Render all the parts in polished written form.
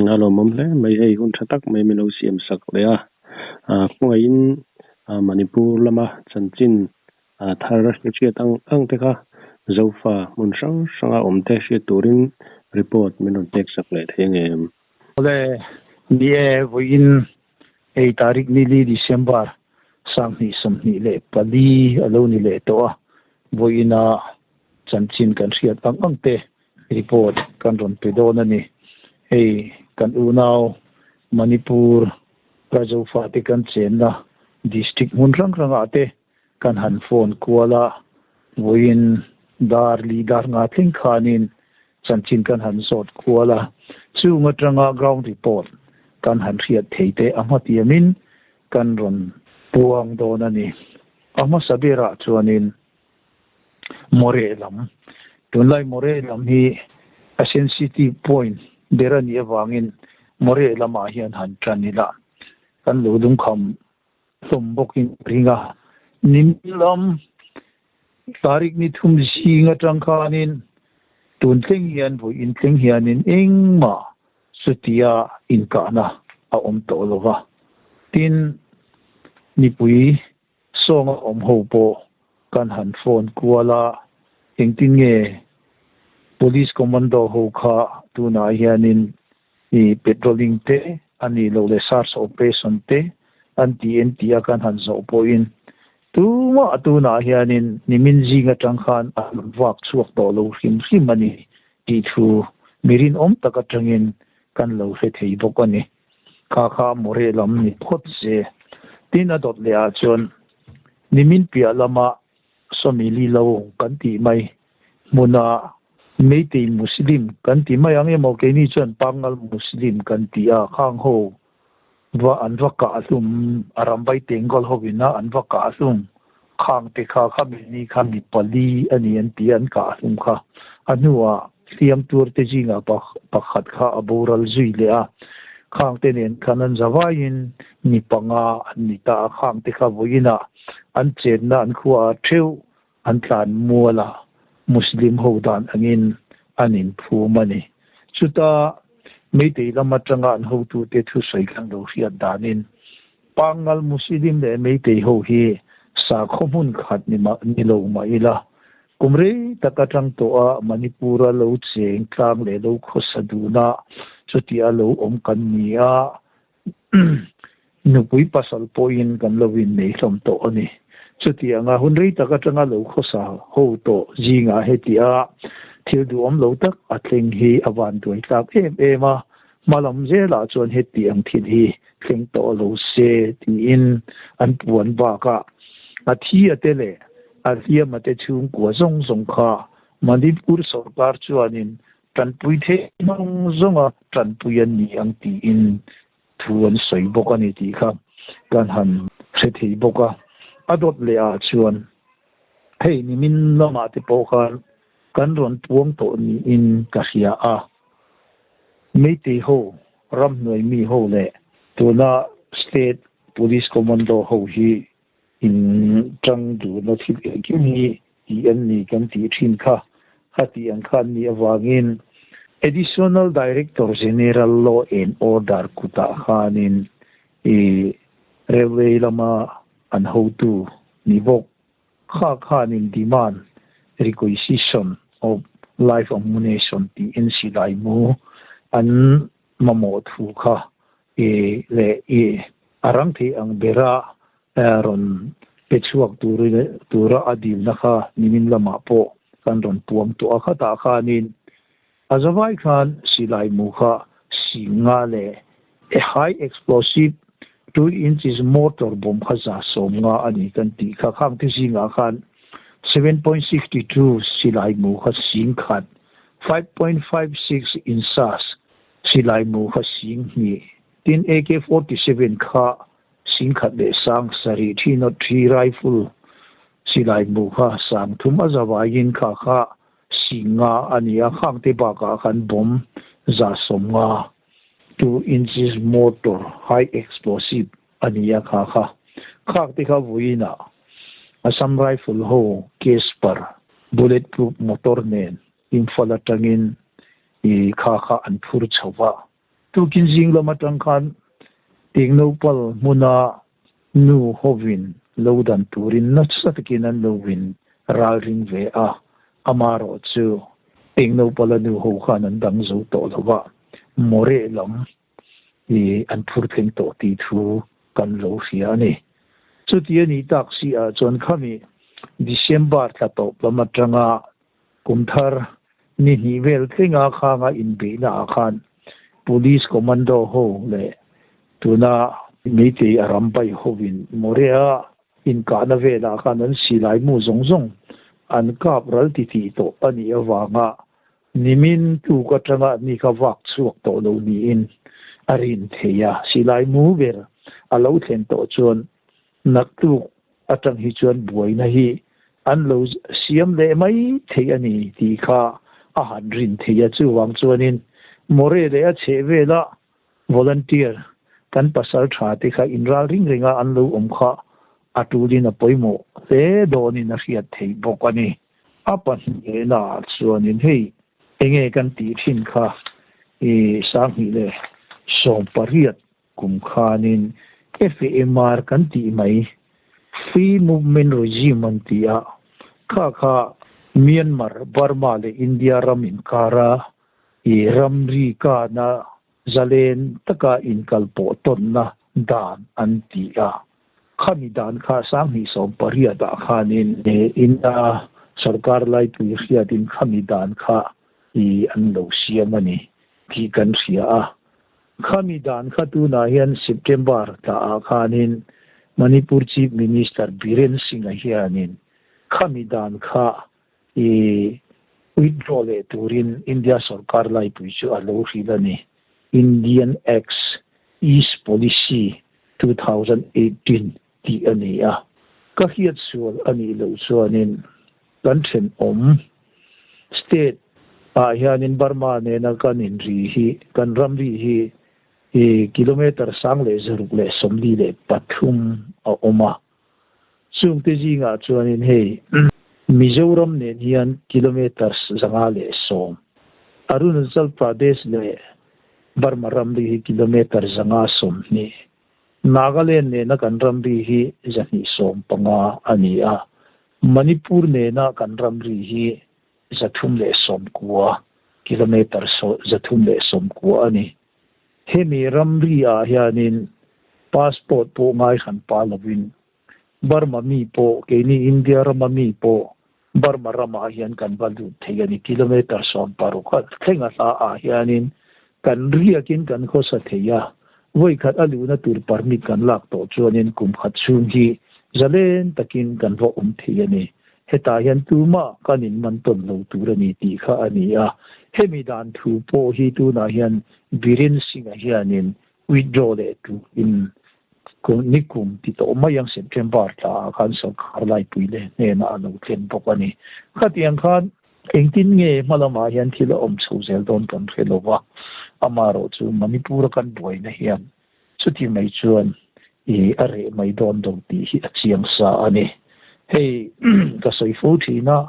A lawmawm hle mai hei hun tha tak mai min lo siam sak leh a. Khawngaihin Manipur lama chanchin thar hriat ang ang te kha Zofa hmun hrang hranga awm te hriat turin report min rawn pek sak leh thei ang em? Awle, ni e, vawiin hei tarik nili December 2024 a lo ni leh tawh a, vawiina chanchin kan hriat ang ang te report kan rawn pe dawn a ni. Hei kan unau Manipur Rajofa te kan chenna district hmun hrang hrangah te kan han phone kual a, vawiin dar li dar nga thleng khanin chanchin kan han zawt kual a, chung atanga ground report kan han hriat thei te a hmatiamin kan rawn puang dawn a ni. A hmasa berah chuanin Moreh lam, tunlai Moreh lam hi a sensitive point ber a nih avangin Moreh lamah hian han tan ila kan lo lungkham hlawm bawkin ka ring a. Nimin lam tarik ni thum zing atang khanin tun thleng hian vawiin thleng hianin engmah chutia inkahna a awm tawh lo va. Tin, mipui Sawnga awm ho pawh kan han phone kual a, engtin nge Police Commando ho kha tunah hianin i patrolling te a nih loh leh search operation te an ti en tih a kan han zawh pawhin tumah tunah hianin nimin zing atang khan an vak chhuak tawh lo hrim hrim a ni tih thu mi rinawm tak atangin kan lo hre thei bawk a ni. Kha kha Moreh lam ni phawt se. Tin a dawt leh ah chuan nimin piah lama Sawmili lo kan tih mai hmuna Meitei Muslim kan ti mai ang emaw keini chuan Pangal Muslim kan ti a, khang ho va an va kah hlum a Rambai Tengol ho ina an va kah hlum khang te kha khami ni kha mi pali a ni an ti a an kah hlum kha a hnuah Hliam tur te zingah pakhat kha a boral zui leh a, khangte nen khan an zavaiin mi panga an ni ta a, khangte kha vawiinah an chenna an khuaah theuh an tlan mual a, Muslim ho dan angin an inphum a ni. Chuta Meitei lam atanga an hotute thusawi kan lo hriat danin Pangngal Muslim leh Meitei ho hi sakhaw hmun khat ni lo mah ila, Kum rei tak atang tawh a Manipur-a lo cheng tlang leh lo khawsa duna chuti a lo awm kan ni a, nupui pasal pawhin kan lo innei hlawm tawh a ni. Chuti anga hun rei tak atanga lo khawsa ho tawh zingah heti a thil duhawm lo tak a thleng hi a vanduai tlak em em a, hmalam zelah chuan heti ang thil hi thleng tawh lo se tiin an puan bakah a thi a te leh a hliam a te chhungkua zawng zawng kha Manipur sorkar chuanin tanpui theih zawng zawnga tanpui an ni ang tiin thu an sawi bawk a ni tih kha kan han hre thei bawk a. A dawt leh ah chuan hei nimin lamah te pawh khan kan rawn puang tawh niin ka hria a, Meitei ho ramhnuai mi ho leh tuna State Police Commando ho hi in tang duhna thil engkim hi tih an ni kan tih thin kha kha tih ang kha an nih avangin Additional Director General Law and Order kutah khanin i Railway lama an hotu ni bawk Kha khanin demand, requisition of live ammunition tiin silai mu an mamawh thu kha i leh i a rang thei ang bera rawn pe chhuak tura a dilna kha nimin lamah pawh kan rawn puang tawh a. Khatah khanin a zavai khan silai mu kha singa leh a high explosive 2 inches mortar bomb kha 150 a ni kan tih kha. Khang te zingah khan 7.62 silai mu kha 10,000, 5.56 insas silai mu kha 2000, tin AK-47 kha 1,700, 303 rifle silai mu kha 3,000 a zavaiin kha kha 50 a ni a. Khang te bakah khan bomb 150 2 inches mortar high explosive a ni a kha kha. Khak te kha vawiinah Assam Rifle ho Casper bulletproof motor nen Imphal atangin i kha kha an phur chho va. Tukin zing lam atang khan Tengnoupal hmuna nu hovin lo dan turin nasa takin an lo in ralring ve a, amarawh chu Tengnoupala nu ho khan an dang zo tawh lo va, Moreh lam hi an phur thleng tawh tih thu kan lo hria a ni. Chuti a nih tak si ah chuan khami December thla tawp lam atanga kum thar ni hnih vel thlenga khanga inbeihna ah khan Police Commando ho leh tuna Meitei a ram bai hovin Moreh-a inkahna velah khan an silai mu zawng zawng an kap ral titih tawh a nih avanga Nimin tuk atanga ni kha vak chhuak tawh lo niin a rin thei a, silai mu ber a lo thlen tawh chuan naktuk atang hi chuan buaina hi an lo siam leh mai thei a ni tih kha a han rin thei a, chuvang chuanin Moreh leh a chheh vela volunteer kan pasal tha te kha inral ring renga an lo awm kha a tulin a pawimawh hle dawnin a hriat theih bawk a ni. A pahnihna chuanin hei enge kan tih thin kha i 2018 kum khanin FMR kan tih mai, Free Movement Regime an ti a, kha kha Myanmar, Burma leh India ram inkara i ramri kana Zalen taka inkalpawh tawnna dan an ti a, khami dan kha 2018 ah khanin India sorkar laipui hriatin khami dan kha i an lo siam a ni tih kan hria a. Khami dan kha tunah hian September tla ah khanin Manipur Chief Minister Biren Singh-a hianin khami dan kha I withdraw leh turin India sorkar laipui chu a lo hrilh a ni. Indian Act East Policy 2018 tih a ni a. Ka hriat sual a nih loh chuanin kan thenawm state ah hianin Burma nena kan inri hi, kan ramri hi i kilometre 1,643 a awm a. Chungte zingah chuanin hei Mizoram nen hian kilometres 510, Arunachal Pradesh leh Burma ramri hi kilometre 520, Nagaland nena kan ramri hi 215 a ni a, Manipur nena kan ramri hi 390, kilometre 390 a ni. Hemi ramri ah hianin passport pawh ngai hran pa lovin Burma mi pawh keini India rama mi pawh Burma ramah hian kan va lut thei a ni. Kilometre 16 a thleng a hla ah hianin kan riakin kan khawsa thei a, vawikhat a luhna tur permit kan lak tawh chuanin kum khat chhung hi zalen takin kan va awm thei a ni. Hetah hian tumah kan inman tawn lo tur a ni tih kha a ni a. Hemi dan thu pawh hi tunah hian Biren Singh-a hianin withdraw leh turin nikum ti tawh mai ang September thlaah khan sorkar laipui leh hnenah a lo thlen bawk a ni. Khatiang khan engtin nge hma lamah hian thil a awm chho zel dawn kan hre lo va, amaherawh chu Manipur-a kan buaina hian Chuti mai chuan i a reh mai dawn lo tih hi a chiang sa a ni. Hei ka sawi fo thin a,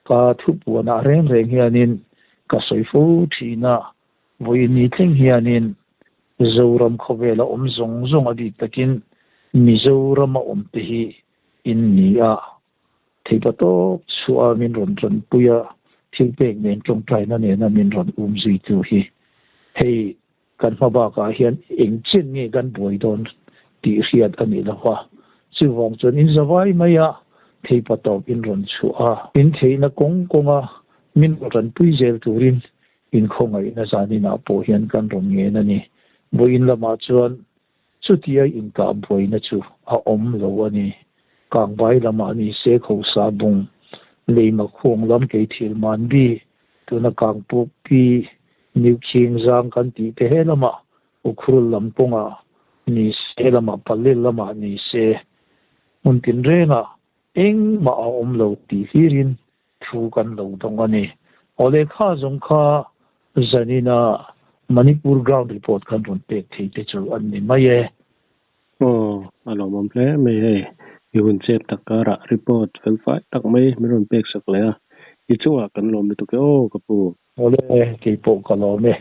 ka thupuanah reng reng hianin ka sawi fo thin a, vawiin ni thleng hianin Zoram khawvela awm zawng zawng a bik takin Mizorama awmte hi in ni a, Theipa tawk chhuah a min rawn tanpui a, thilpek nen tawngtaina nena min rawn um zuitu hi hei kan hma bakah hian eng chen nge kan buai dawn tih hriat a ni lo va. Chuvang chuan in zavai mai a, theipa tawp in rawn chhuah a, in theihna kawng kawnga min rawn tanpui zel turin in khawngaihna zaninah pawh hian kan rawn ngen a ni. Vawiin lamah chuan Chutia inkah buaina chu a awm lo a ni. Kangbai lamah ni se Khosa bung, Leima khuang lam kei thil man bi, tuna Kangpuk pi, New Khing zang kan tih te he lamah Ukhrul lam kawngah ni se lamah Palel lamah ni se hmun tinrengah engmah a awm lo tih hlirin Thu kan lo dawng a ni. Awle kha zawng kha zanina Manipur ground report khan rawn pek thei te chu an ni mai e. Aw, a lawmawm hle mai hei. I hun chep tak karah report fel fai tak mai min rawn pek sak leh a, i chungah kan lawm lutuk e aw ka pu. Awle, keipawh ka lawm e.